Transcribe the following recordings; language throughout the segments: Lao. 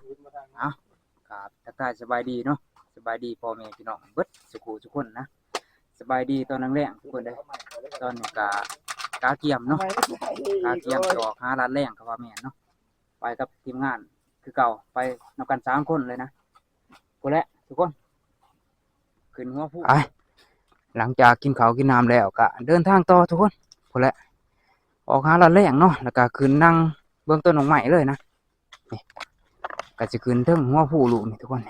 ເອົາ ກາບທັກທາຍສະບາຍດີເນາະ ສະບາຍດີພໍ່ແມ່ພີ່ນ້ອງເບິດສູ່ຜູ້ສູ່ຄົນນະ ສະບາຍດີຕອນແລງໆທຸກຄົນເດີ. ຕອນນີ້ກະກະກຽມເນາະ ກະກຽມຊິອອກຫາລາດແລງ ກະວ່າແມ່ນເນາະ ໄປກັບທີມງານຄືເກົ່າ ໄປນຳກັນສາມຄົນເລີຍນະ ພຸ້ນແຫຼະທຸກຄົນ ຂຶ້ນຫົວພູ. ໄປ ຫຼັງຈາກກິນເຂົ້າກິນນ້ຳແລ້ວ ກະເດີນທາງຕໍ່ທຸກຄົນ ພຸ້ນແຫຼະ ອອກຫາລາດແລງເນາະ ແລ້ວກະຂຶ້ນນັ່ງເບິ່ງຕົ້ນໝາກໄມ້ເລີຍນະ. ນີ້ ກະຊິຂຶ້ນເທິງຫົວພູລູກນີ້ທຸກຄົນ.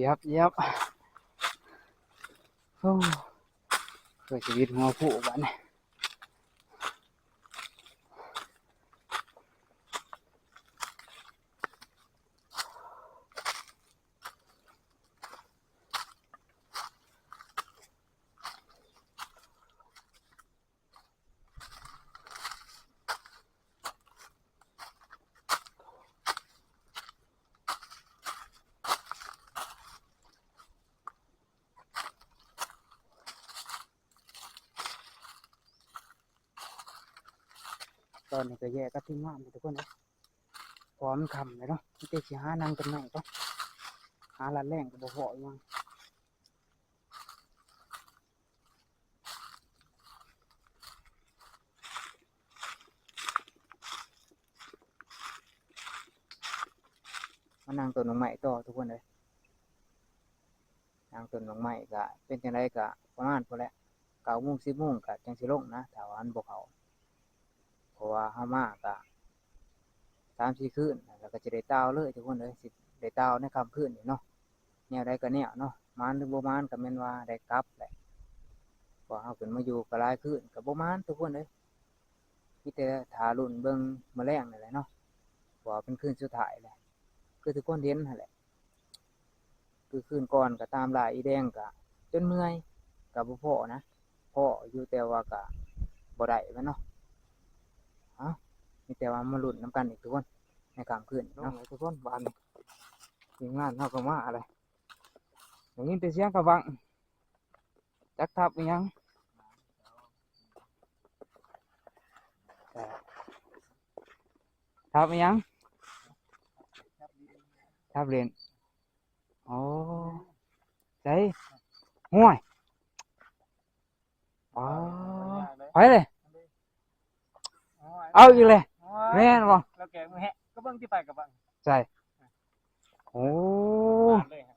ຢຽບ ຢຽບ ໂອ້ ເພື່ອຊີວິດຫົວຜູ້ບາດນີ້. ຕອນນີ້ກະແຍກກັບທີມງານທຸກຄົນເອີຍ ເພາະວ່າມັນຄ່ຳແລ້ວເນາະ ມີແຕ່ຊິຫານັ່ງຕົ້ນໄມ້ກ່ອນ ຫາລາດແລງກະບໍ່ພໍອີຫຍັງ. ມານັ່ງຕົ້ນໝາກໄມ້ຕໍ່ທຸກຄົນເອີຍ ນັ່ງຕົ້ນໝາກໄມ້ກະເປັນຈັ່ງໃດກະປະມານພຸ້ນແຫຼະ ເກົ້າໂມງສິບໂມງກະຈັ່ງຊິລົງນະ ຖ້າວ່າມັນບໍ່ເຂົ້າ ເພາະວ່າເຮົາມາກະສາມສີ່ຄືນ ແລ້ວກະຊິໄດ້ຕ່າວເລີຍທຸກຄົນເອີຍ ຊິໄດ້ຕ່າວໃນຄ່ຳຄືນນີ້ເນາະ. ແນວໃດກະແນວເນາະ ໝານຫຼືບໍ່ໝານກະແມ່ນວ່າໄດ້ກັບແຫຼະ ເພາະເຮົາຂຶ້ນມາຢູ່ກະຫຼາຍຄືນກະບໍ່ໝານທຸກຄົນເອີຍ ມີແຕ່ຖ້າລຸ້ນເບິ່ງມື້ແລງນີ້ແຫຼະເນາະ ເພາະວ່າເປັນຄືນສຸດທ້າຍແຫຼະ ຄືທຸກຄົນເຫັນຫັ້ນແຫຼະ. ຄືຄືນກ່ອນກະຕາມລ່າອີແດງກະຈົນເມື່ອຍ ກະບໍ່ພໍ້ນະ ພໍ້ຢູ່ແຕ່ວ່າກະບໍ່ໄດ້ແມ່ນເນາະ. ເອົ້າ ມີແຕ່ວ່າມາລຸ້ນນຳກັນອີກທຸກຄົນ ໃນຄ່ຳຄືນເນາະ ທຸກຄົນ. ບາດນີ້ທີມງານເຮົາກະມາແລ້ວ ໄດ້ຍິນແຕ່ສຽງກະບັງ ຈັກທັບອີ່ຫຍັງ ທັບອີ່ຫຍັງ ທັບເຫຼັ້ນ. ໂອ້ ໃສ ຫ້ວຍ ອໍ ໄປເລີຍ ເອົາອີກເລີຍ ແມ່ນບໍ່ ລາວແກະມືແຮະ ກະເບິ່ງທີ່ໄປກະບັງ ໃສ ໂອ້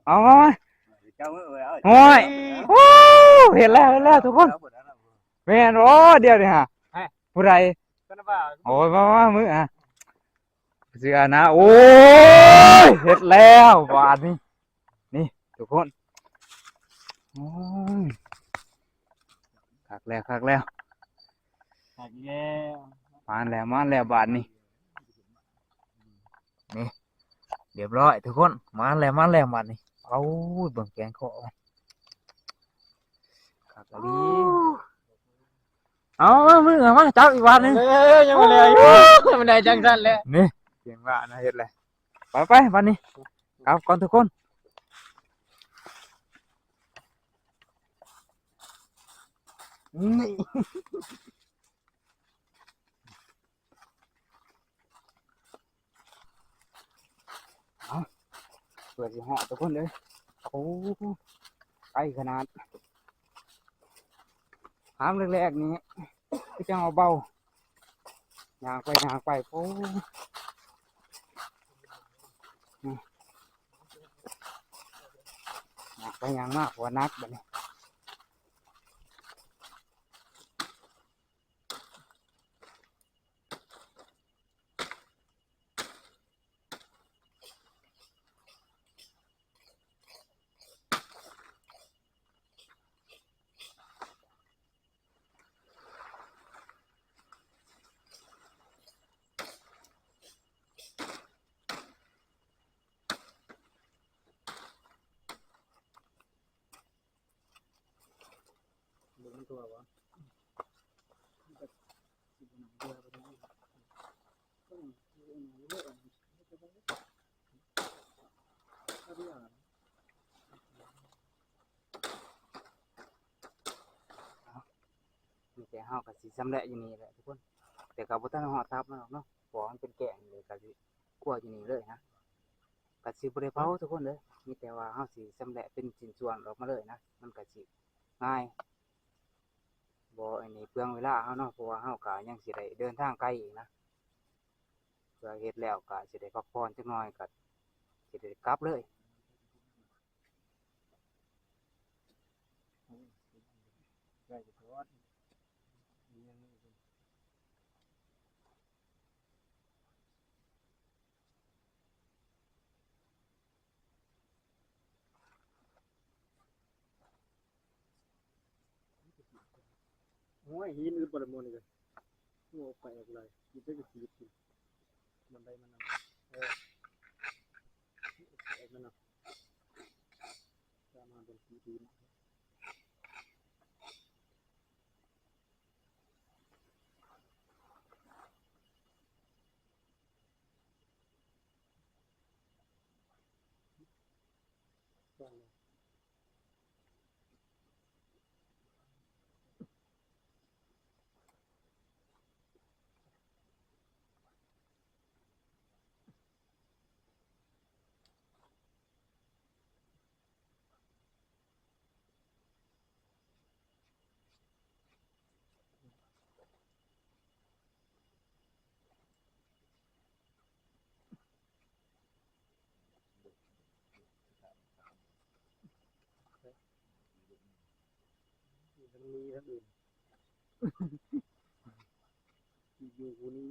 ເອົາມາ ມາ ເຈົ້າເອີຍ ໂອ້ຍ ເອົາ ໂອ້ ເຫັນແລ້ວ ເຫັນແລ້ວທຸກຄົນ ແມ່ນບໍ່ ດຽວນີ້ຫາ ຜູ້ໃດ ໂອ້ຍ ມາ ມາ ມື ອ່ະ ເຊື່ອນະ ໂອ້ຍ ເຮັດແລ້ວບາດນີ້ ນີ້ທຸກຄົນ ໂອ້ຍ ຄັກແລ້ວ ຄັກແລ້ວ ຄັກແລ້ວ ມາແລ້ວ ມາແລ້ວບາດນີ້ ນີ້ ລຽບຮ້ອຍທຸກຄົນ ມາແລ້ວ ມາແລ້ວບາດນີ້. ເອົາ ເບິ່ງແກງເຄາະມັນ ຄັກອີ່ຫຼີ ເອົາ ມາ ມຶງ ເອົາມາ ຈັບອີກບາດໜຶ່ງ ເອີ ຍັງບໍ່ແລ້ວຢູ່ ມັນໄດ້ຈັ່ງຊັ້ນແຫຼະ ນີ້ ເກັ່ງວ່ານະ ເຮັດແຫຼະ ໄປ ໄປ ບາດນີ້ ກັບກ່ອນທຸກຄົນ ນີ້ ເອົາ ເພື່ອຊິຮອດທຸກຄົນເອີຍ ໂອ້ ໄກຂະໜາດ ຫາມແລກໆນີ້ ຄືຈັ່ງວ່າເບົາ ຍ່າງໄປຍ່າງໄປ ໂອ້ ຍ່າງໄປຍ່າງມາ ເພາະວ່າໜັກບາດນີ້. ໂ เบิ่งมันตัวบ่ มันก็สิบ่น่าเบื่อปานใด มีแต่เฮาก็สิชำแหละอยู่นี่แหละทุกคน แต่ก็บ่ทันฮอดตับมันดอกเนาะ เพราะว่ามันเป็นแกงเลย ก็สิคั่วอยู่นี่เลยนะ ก็สิบ่ได้เผาทุกคนเด้อ มีแต่ว่าเฮาสิชำแหละเป็นชิ้นส่วนออกมาเลยนะ มันก็สิง่าย บ่อันนี้เปลืองเวลาเฮาเนาะ เพราะว่าเฮาก็ยังสิได้เดินทางไกลอีกนะ เพื่อเฮ็ดแล้วก็สิได้พักผ่อนจักหน่อย ก็สิได้กลับเลย โอ้ย หินอึดบ่ได้หมู่นี่ก็ โอ้ แปลกหลาย กินได้ก็สิกิน มันได้มันนำ เออ แปลกมันนำ ตามมาบนที่ดิน มันมีทางอื่น อยู่ผู้นี้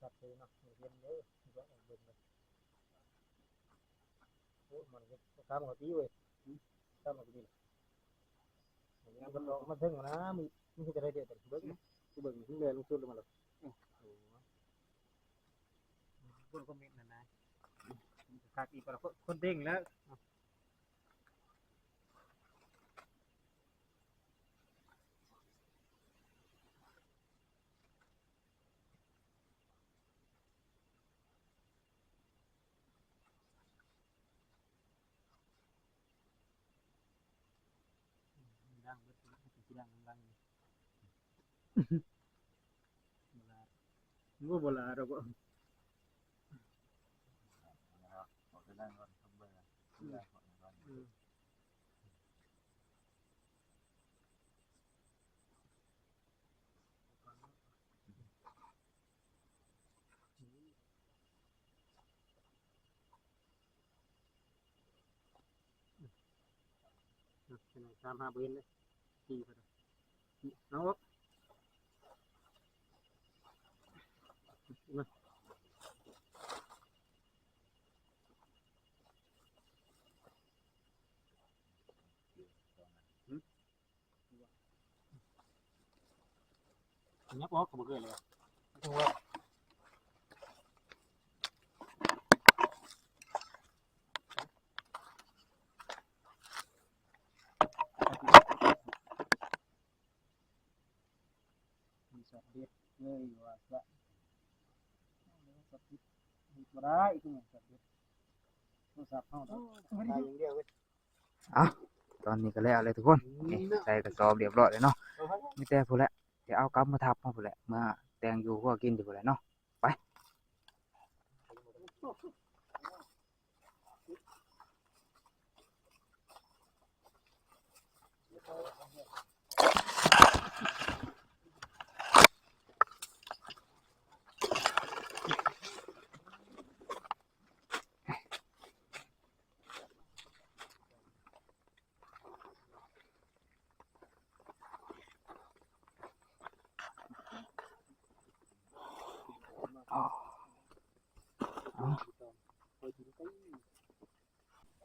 ตัดเลยเนาะ เห็นเด้อ ว่าเบิ่งเลย โอ้ มันก็ตามปกติเว้ย ตามปกติ มันต้องมาถึงนะ มัน มันจะได้เด็ดเบิ่ง เบิ่ง เบิ่ง ลงสุดลงมาแล้ว โอ้ คนคอมเมนต์นั่นนะ คักอีก คนเด้งแล้ว ดังเบิด สิดังดัง บ่ บ่หลาดอกบ่ อืม อืม ตามหาบ่เห็นเลย ตีเพิ่น เอา บ่ บ่ ຫຍັບອອກກໍບໍ່ເຄີຍເລີຍ. ມັນສະເດັດເລີຍວ່າຊະ. ສະເດັດ ເຮັດບໍ່ໄດ້ ຄືຫຍັງສະເດັດ ໂທລະສັບເຮົາດອກ ໄດ້ຢ່າງດຽວເວີຍ. ເອົ້າ ຕອນນີ້ກໍແລ້ວເລີຍທຸກຄົນ. ນີ້ໃສ່ກະສອບຮຽບຮ້ອຍແລ້ວເນາະ. ມີແຕ່ພຸ້ນແຫຼະ ຊິເອົາກັບມາທັບເຮົາພຸ້ນແຫຼະ ເມືອແຕ່ງຢູ່ຄົວກິນຢູ່ພຸ້ນແຫຼະເນາະ. ໄປ.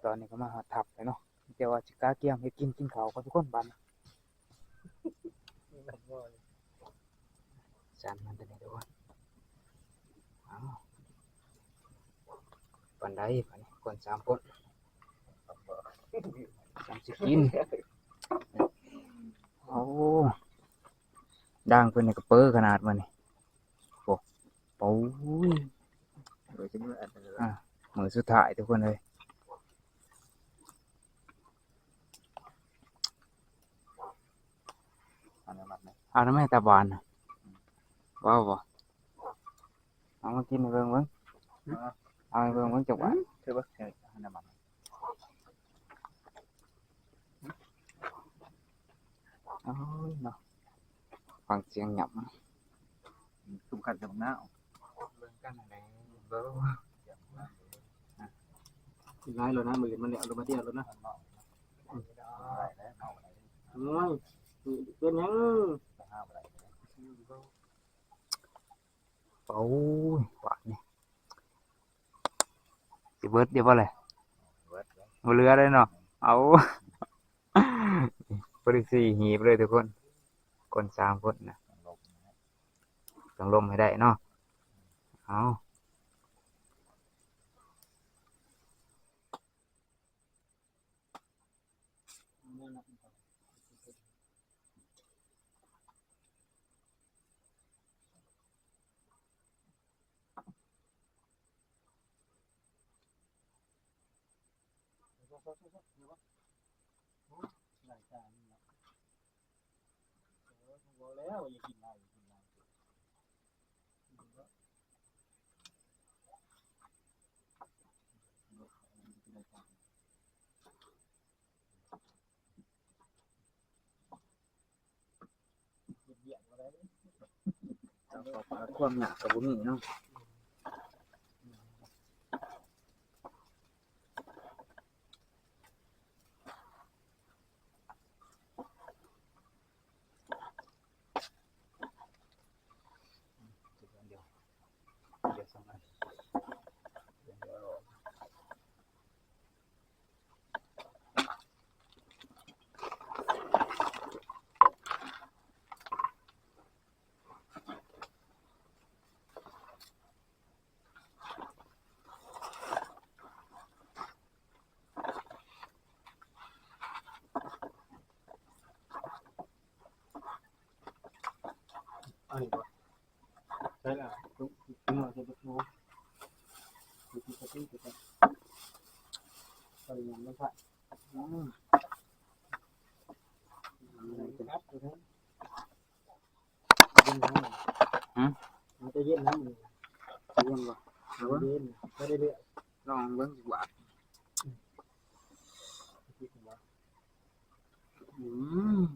ຕອນນີ້ກໍມາຮອດທັບແລ້ວເນາະ ແຕ່ວ່າຊິກະກຽມເຮັດກິນ ກິນເຂົ້າກ່ອນທຸກຄົນບາດນີ້. ສັ່ນມັນຕົວນີ້ທຸກຄົນ. ເອົ້າ ປານໃດບາດນີ້ ຄົນສາມຄົນ ສາມສິບກິນ. ໂອ້ ດ່າງເພິ່ນນີ້ກໍເປີຂະໜາດມື້ນີ້. ໂອ້ ໂອ້ຍ ມື້ສຸດທ້າຍທຸກຄົນເອີຍ. ເອົານຳແມ່ຕາບານນະ ເວົ້າບໍ່? ເອົາມາກິນໃຫ້ເບິ່ງເບິ່ງ ເອົາໃຫ້ເບິ່ງເບິ່ງຈັກບາດ. ຄືວ່າໃຫ້ນ້ຳມັນ ໂອ້ຍເນາະ ຟັງສຽງຫຍັບ ຄືຄັນກັບນາວ ເບິ່ງກັນແຫຼະ. ກິນຫຼາຍແລ້ວນະ ມື້ອື່ນມັນແລ້ວ ເອົາລົງມາທຽບໂລດນະ. ໂອ້ຍ ເປັນຫຍັງ? ໂອ້ຍ ບາດນີ້ຊິເບິດຢູ່ບໍ່ແຫຼະ? ບໍ່ເຫຼືອເລີຍເນາະ. ເອົາ ພໍດີສີ່ຮີບເລີຍທຸກຄົນ ຄົນສາມຄົນນະ ຕ້ອງລົມໃຫ້ໄດ້ເນາະ. ເອົາ. ຄວາມຍາກກໍບໍ່ມີເນາະ. ອັນນີ້ບໍ່ ໃສ່ລະ ເປັນຫົວ ເປັນຫົວ ເປັນກະຕິ ເປັນກະຕິ ໃສ່ຫຍັງມັນຊະ ອືມ ເຢັນນະ ເຢັນນະ ເອົາແຕ່ເຢັນນະ ເຢັນບໍ່ ເອົາເບິ່ງ ເຢັນ ບໍ່ໄດ້ເລືອກ ລອງເບິ່ງດີກວ່າ ອືມ.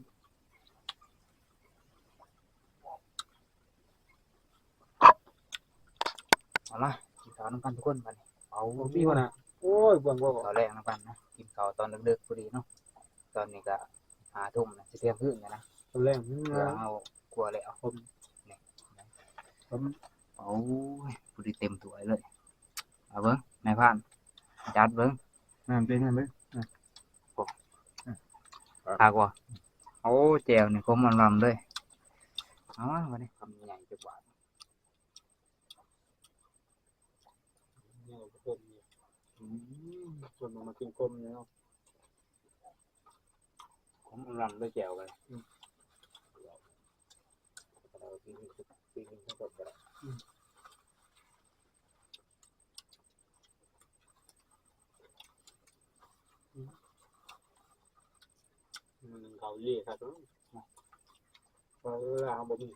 ເອົາມາ ກິນເຂົ້ານຳກັນທຸກຄົນບາດນີ້. ເອົາ ບໍ່ມີຫົວໜ້າ ໂອ້ຍ ບ່ວງບໍ່ ເຂົ້າແລງນຳກັນນະ ກິນເຂົ້າຕອນເດິກໆ ພໍດີເນາະ. ຕອນນີ້ກໍຫ້າທຸ່ມນະ ຊິທ່ຽງຄືນແລ້ວນະ ຕອນແລງ ເພື່ອເຮົາຂົ້ວແລ້ວ ຜົມ ນີ້ ຜົມ ອໍ ໂອ້ຍ ຜູ້ດີເຕັມຖ້ວຍເລີຍ. ເອົາເບິ່ງ ນາຍພານ ຈັດເບິ່ງ. ນັ້ນເປັນຫຍັງເບິ່ງ. ໂອ້ ຄັກບໍ່? ໂອ້ ແຈ່ວນີ້ຂົມອຳລຳເລີຍ. ເອົາມາບັດນີ້ ຄຳໃຫຍ່ຈັກບາດ. ອືມ ຄົນບໍ່ມັກກິນຂົມເນາະ. ຂົມອຳລຳເລີຍແຈ່ວກໍໄດ້. ອືມ ກິນ ກິນທັງສົດກໍໄດ້. ອືມ ອືມ ມັນເຂົ້າອີ່ຫຼີຄັກເນາະ ເພາະເວລາເຮົາບໍ່ມີ.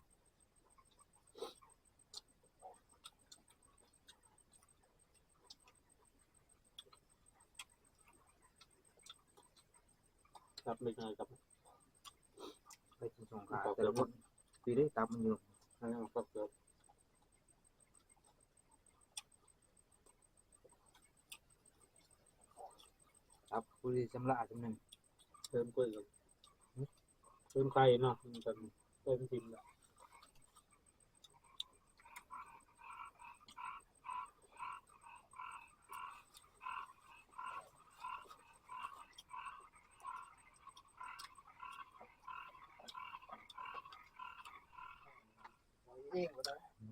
ຕັບເລັກນ້ອຍກັບ ໄປກິນສົງຂາ ເຂົ້າເກືອບ ແຕ່ລະຄົນ ປີເດ້ຕັບມັນຢູ່ ເອີ ເຂົ້າເກືອບ. ຕັບຜູ້ທີ່ຊຳລະຈຳໜຶ່ງ ເຕີມກ້ວຍກັນ ຫື? ເຕີມໄຂ່ເນາະ ມັນກໍເຕີມກິນແລ້ວ.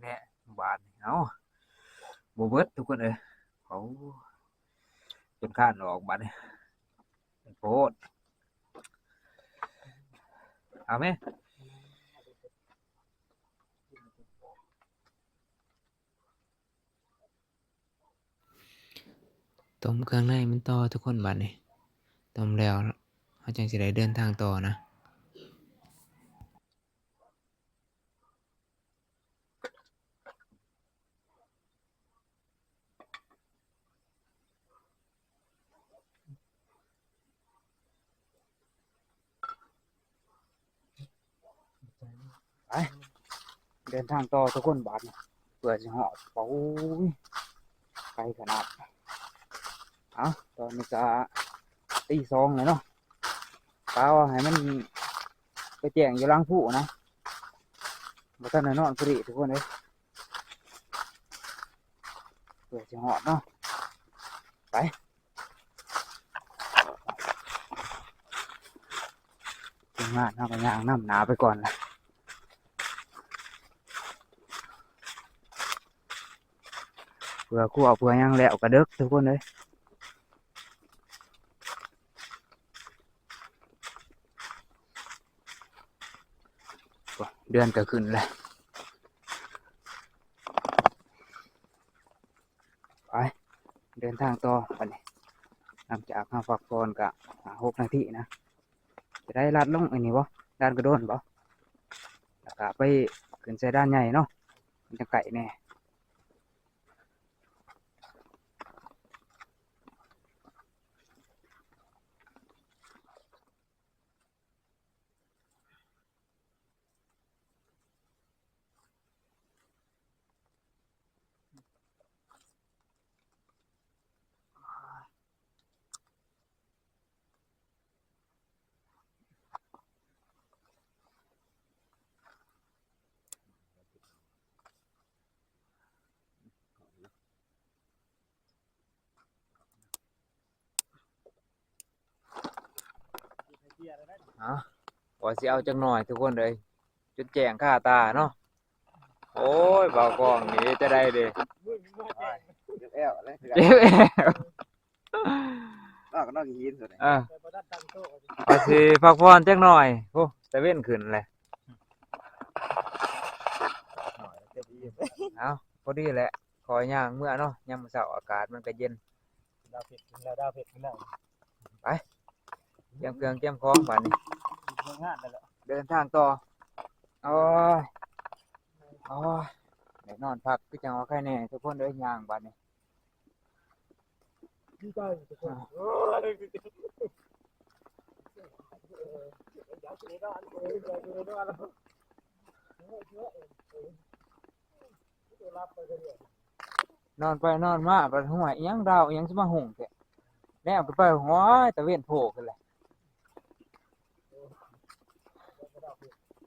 ແນ່ ບາດນີ້ ເອົ້າ ບໍ່ເບິດທຸກຄົນເອີຍ. ເອົາ ຈົນຄານອອກບາດນີ້ ໂພດ. ເອົາແມ ຕົ້ມເຄື່ອງໃນມັນຕໍ່ທຸກຄົນບາດນີ້. ຕົ້ມແລ້ວເຮົາຈັ່ງຊິໄດ້ເດີນທາງຕໍ່ນະ. ໄປ ເດີນທາງຕໍ່ທຸກຄົນບາດນີ້ ເພື່ອຊິຮອດ. ໂອ້ຍ ໄກຂະໜາດ. ເອົາ ຕອນນີ້ກະຕີສອງແລ້ວເນາະ ກະວ່າໃຫ້ມັນໄປແຈ້ງຢູ່ຫຼັງພູນະ ບໍ່ທັນໄດ້ນອນພໍດີທຸກຄົນເອີຍ. ເພື່ອຊິຮອດເນາະ ໄປ. ທີມງານເຮົາກໍຍ່າງນຳໜ້າໄປກ່ອນລະ ເພື່ອຄົວເພື່ອຫຍັງແລ້ວກໍເດິກທຸກຄົນເອີຍ. ເດືອນກໍຂຶ້ນແລ້ວ ໄປ ເດີນທາງຕໍ່ບັດນີ້. ຫຼັງຈາກເຮົາພັກຜ່ອນກະຫ້າຫົກນາທີນະ ຈະໄດ້ລັດລົງອັນນີ້ບໍ່ ດ່ານກະໂດນບໍ່ ແລ້ວກະໄປຂຶ້ນໃສ່ດ່ານໃຫຍ່ເນາະ ມັນຈັ່ງໃກ້ແດ່. ເອົາ ວ່າຊິເອົາຈັກໜ້ອຍທຸກຄົນເອີຍ ຈົນແຈ້ງຄາຕາເນາະ. ໂອ້ຍ ບ່າວກອງນີ້ຈະໄດ້ເດ້ ເຈັບແອວແລ້ວ ເຈັບແອວ ນອນກໍນອນຂີ້ຫີນ ເອີ ວ່າຊິພັກຜ່ອນຈັກໜ້ອຍ. ໂອ້ ຕາເວັນຂຶ້ນແລ້ວ ເອົາ ພໍດີແຫຼະ ຄ່ອຍຍ່າງເມືອເນາະ ຍາມມື້ເຊົ້າອາກາດມັນກໍເຢັນ. ດາວເພັດຂຶ້ນແລ້ວ ດາວເພັດຂຶ້ນແລ້ວ ໄປ ກຽມເຄື່ອງກຽມຂອງບາດນີ້ ເດີນທາງຕໍ່. ໂອ້ຍ ໂອ້ຍ ໄດ້ນອນພັກຄືຈັ່ງວ່າໄຄແນ່ທຸກຄົນເອີຍ. ຍ່າງບາດນີ້ ດີໃຈທຸກຄົນ ອ່າ ໂອ້ຍ ນອນໄປນອນມາບັດ ຫ້ວຍ ອີ່ຫຍັງດາວອີ່ຫຍັງຊິມາຫຸ່ງແທ້ ແນມຂຶ້ນໄປ ຫ້ວຍ ຕາເວັນໂພຂຶ້ນແລ້ວ.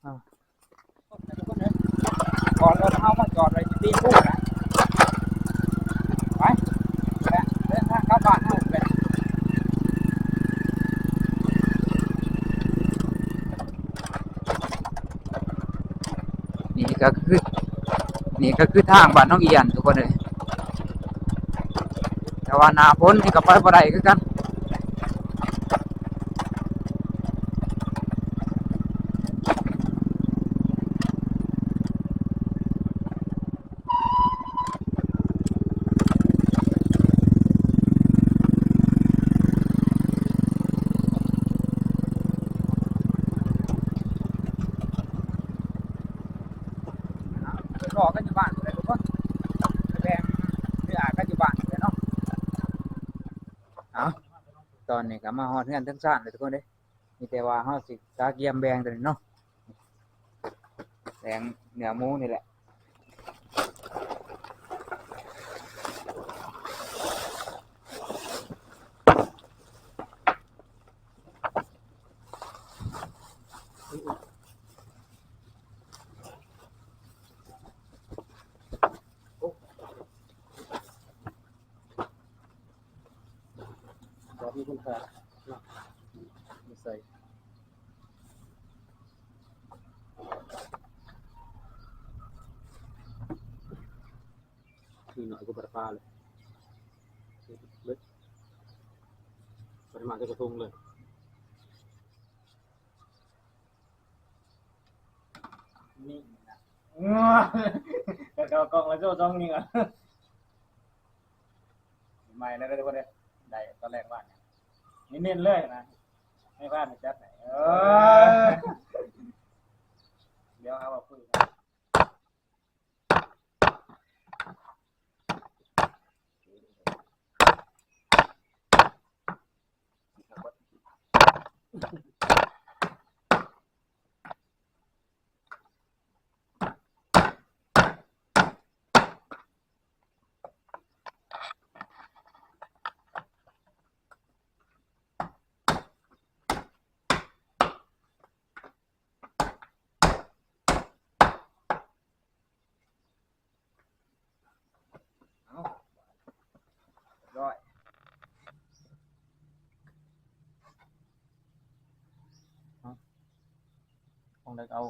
ອ່າ ກ່ອນລົດເຮົາມາຈອດໄວ້ຢູ່ ຕີຄູ່ນະ ໄປ ເດີນທາງກັບບ້ານເຮົາແຫຼະ. ນີ້ກໍຄື ນີ້ກໍຄືທາງບ້ານໜອງອຽນທຸກຄົນເອີຍ, ແຕ່ວ່າໜ້າຝົນນີ້ກໍໄປບໍ່ໄດ້ຄືກັນ. ເອົາ ໄປພໍ້ກັນຢູ່ບ້ານພຸ້ນແຫຼະທຸກຄົນ, ໄປແບ່ງເນື້ອອາກັນຢູ່ບ້ານພຸ້ນແຫຼະເນາະ. ເອົາ ຕອນນີ້ກໍມາຮອດເຮືອນເທິງຊານແລ້ວທຸກຄົນເດ້. ມີແຕ່ວ່າເຮົາຊິກະກຽມແບ່ງຕົວນີ້ເນາະ, ແບ່ງເນື້ອໝູນີ້ແຫຼະ. ບໍ່ມີຄຸນຄ່າເນາະ ມາໃສ່ ມີໜ້ອຍກວ່າປາເລີຍ ເບິດ ບໍ່ໄດ້ມາແຕ່ກະທົງເລີຍ. ນີ້ນະ ເອົາກ້ອງມາໂຊສອງນິ້ວ ໃໝ່ແລ້ວເດີທຸກຄົນເດີ ໄດ້ຕອນແລກວານນີ້ ເນັ້ນໆເລີຍນະ ໃຫ້ພານຈັດໃຫ້ ເອີ ດຽວຫາວ່າຄຸຍ. ເອົາ ຮຽບຮ້ອຍ ເອົາ ຂອງໃດກໍເອົາ.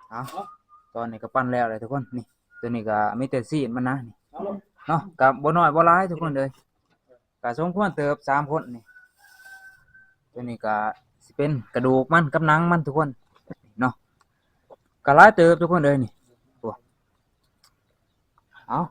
ເອົາ ຕອນນີ້ກໍປັ່ນແລ້ວແຫຼະທຸກຄົນ. ນີ້ ຕົວນີ້ກໍມີແຕ່ຊີ້ນມັນນະ ນີ້ເນາະ, ກໍບໍ່ນ້ອຍບໍ່ຫຼາຍທຸກຄົນເອີຍ, ກໍສົມຄວນເຕີບ ສາມຄົນນີ້. ຕົວນີ້ກໍຊິເປັນກະດູກມັນກັບໜັງມັນທຸກຄົນເນາະ, ກໍຫຼາຍເຕີບທຸກຄົນເອີຍ ນີ້. ໂອ້ ເອົາ.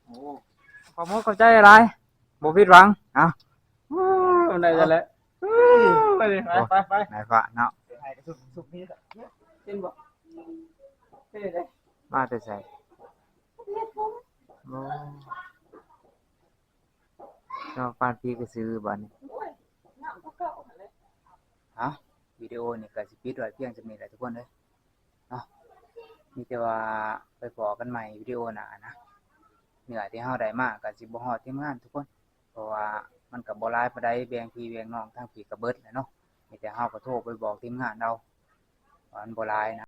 ໂອ້ ຂອບມຸກຂອບໃຈຫຼາຍ ບໍ່ຜິດຫວັງ. ເອົາ ໂອ້ ໄດ້ແລ້ວແຫຼະ ໄປ ໄປ ໄປ ໄປ ໄດ້ຟ້າເນາະ ເຫັນບໍ່ ເປັນໄດ ມາແຕ່ໃສ ໂອ້. ເນາະ ປານປີກະສືບາດນີ້. ເອົ້າ ວິດີໂອນີ້ກະຊິປິດໄວ້ພຽງສ່ຳນີ້ແຫຼະທຸກຄົນເອີຍເນາະ, ມີແຕ່ວ່າໄປພໍ້ກັນໃໝ່ວິດີໂອໜ້ານະ. ເນື້ອທີ່ເຮົາໄດ້ມາກະຊິບໍ່ຮອດທີມງານທຸກຄົນ ເພາະວ່າມັນກະບໍ່ຫຼາຍປານໃດ, ແບ່ງພີ່ແບ່ງນ້ອງທາງພີ້ກະເບິດແລ້ວເນາະ. ມີແຕ່ເຮົາກະໂທໄປບອກທີມງານເອົາ ວ່າມັນບໍ່ຫຼາຍນະ.